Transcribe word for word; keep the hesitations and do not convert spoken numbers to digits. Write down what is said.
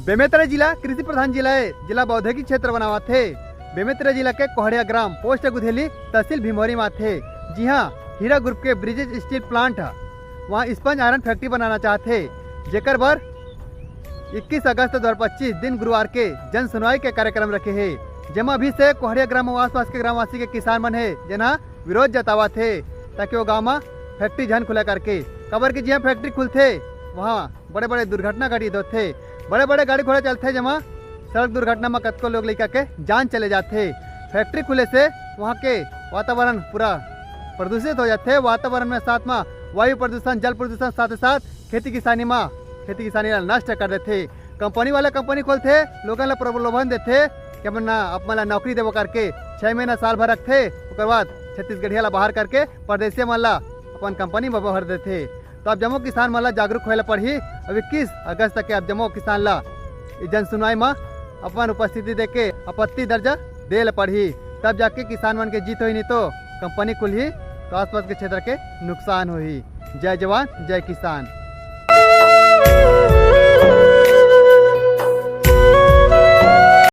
बेमेतरा जिला कृषि प्रधान जिला ए, जिला बौद्योगिक क्षेत्र बनावत हे। बेमेतरा जिला के कोहड़िया ग्राम, पोस्ट गुधेली, तहसील भिमौरी म आथे, जिहां हीरा ग्रुप के ब्रिजेश स्टील प्लांट ह वहां स्पंज आयरन फैक्ट्री बनाना चाहत हे, जेकर बर इक्कीस अगस्त दो हज़ार पच्चीस दिन गुरुवार के जन सुनवाई के कार्यक्रम रखे हे, जेमा अभी से कोहड़िया ग्राम अउ आसपास के ग्रामवासी के किसान मन हे, जेन ह विरोध जतावत हे, ताकि वो गांव म फैक्ट्री झन खुले करके। काबर कि जिहां फैक्ट्री खुलथे, वहां बड़े-बड़े दुर्घटना घटित होथे। बड़े-बड़े गाड़ी घोड़ा चलथे, जेमा सड़क दुर्घटना म कतको लोग लइका के जान चले जाथे। फैक्ट्री खुले से वहां के वातावरण पूरा प्रदूषित हो जाथे। वातावरण में साथ म वायु प्रदूषण, जल प्रदूषण, साथ ही साथ खेती किसानी म, खेती किसानी ला नष्ट कर देथे। कंपनी वाला कंपनी खोलथे, लोगन ला प्रलोभन देथे कि हमन ना, आप मन ला नौकरी देबो करके, छह महीना साल भर रखथे, ओकर बाद छत्तीसगढ़िया ला बाहर करके परदेसिया मन ला अपन कंपनी म भर देथे। तो आप जम्मो किसान मन ला जागरूक होए ला पड़ही। अब इक्कीस अगस्त तक के आप जम्मो किसान ला ए जन सुनवाई म अपन उपस्थिति देके आपत्ति दर्ज दे ला पड़ही, तब जाके किसान मन के जीत होही, नहीं तो कंपनी खुलही तो आसपास के क्षेत्र के नुकसान होही। जय जवान, जय किसान।